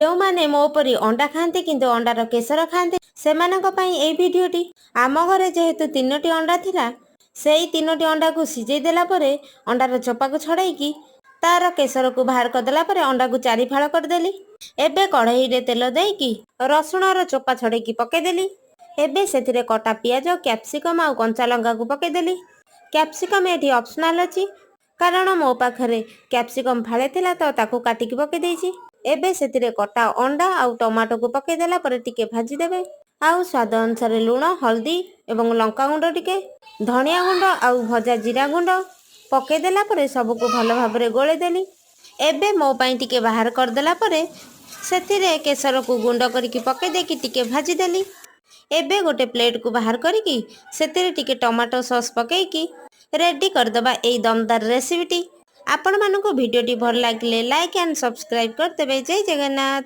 ଯେଉଁମାନେ ମୋ ପରି ଅଣ୍ଡା ଖାଆନ୍ତି କିନ୍ତୁ ଅଣ୍ଡାର କେଶର ଖାଆନ୍ତି, ସେମାନଙ୍କ ପାଇଁ ଏଇ ଭିଡ଼ିଓଟି। ଆମ ଘରେ ଯେହେତୁ ତିନୋଟି ଅଣ୍ଡା ଥିଲା, ସେଇ ତିନୋଟି ଅଣ୍ଡାକୁ ସିଝେଇ ଦେଲା ପରେ ଅଣ୍ଡାର ଚୋପାକୁ ଛଡ଼େଇକି ତାର କେଶରକୁ ବାହାର କରିଦେଲା ପରେ ଅଣ୍ଡାକୁ ଚାରି ଫାଳ କରିଦେଲି। ଏବେ କଢ଼େଇରେ ତେଲ ଦେଇକି ରସୁଣର ଚୋପା ଛଡ଼େଇକି ପକେଇଦେଲି। ଏବେ ସେଥିରେ କଟା ପିଆଜ, କ୍ୟାପ୍ସିକମ୍ ଆଉ କଞ୍ଚା ଲଙ୍କାକୁ ପକେଇଦେଲି। କ୍ୟାପ୍ସିକମ୍ ଏଠି ଅପସନାଲ୍ ଅଛି, କାରଣ ମୋ ପାଖରେ କ୍ୟାପ୍ସିକମ୍ ଫାଳେ ଥିଲା ତ ତାକୁ କାଟିକି ପକେଇ ଦେଇଛି। ଏବେ ସେଥିରେ କଟା ଅଣ୍ଡା ଆଉ ଟମାଟୋକୁ ପକେଇ ଦେଲା ପରେ ଟିକେ ଭାଜିଦେବେ। ଆଉ ସ୍ୱାଦ ଅନୁସାରେ ଲୁଣ, ହଳଦୀ ଏବଂ ଲଙ୍କାଗୁଣ୍ଡ, ଟିକେ ଧନିଆ ଗୁଣ୍ଡ ଆଉ ଭଜା ଜିରା ଗୁଣ୍ଡ ପକେଇ ଦେଲା ପରେ ସବୁକୁ ଭଲ ଭାବରେ ଗୋଳେଇ ଦେଲି। ଏବେ ମୋ ପାଇଁ ଟିକେ ବାହାର କରିଦେଲା ପରେ ସେଥିରେ କେଶରକୁ ଗୁଣ୍ଡ କରିକି ପକେଇ ଦେଇକି ଟିକେ ଭାଜିଦେଲି। ଏବେ ଗୋଟେ ପ୍ଲେଟକୁ ବାହାର କରିକି ସେଥିରେ ଟିକେ ଟମାଟୋ ସସ୍ ପକେଇକି ରେଡି କରିଦେବା ଏଇ ଦମଦାର ରେସିପିଟି। ଆପଣମାନଙ୍କୁ ଭିଡ଼ିଓଟି ଭଲ ଲାଗିଲେ ଲାଇକ୍ ଆଣ୍ଡ ସବସ୍କ୍ରାଇବ୍ କରିଦେବେ। ଜୟ ଜଗନ୍ନାଥ।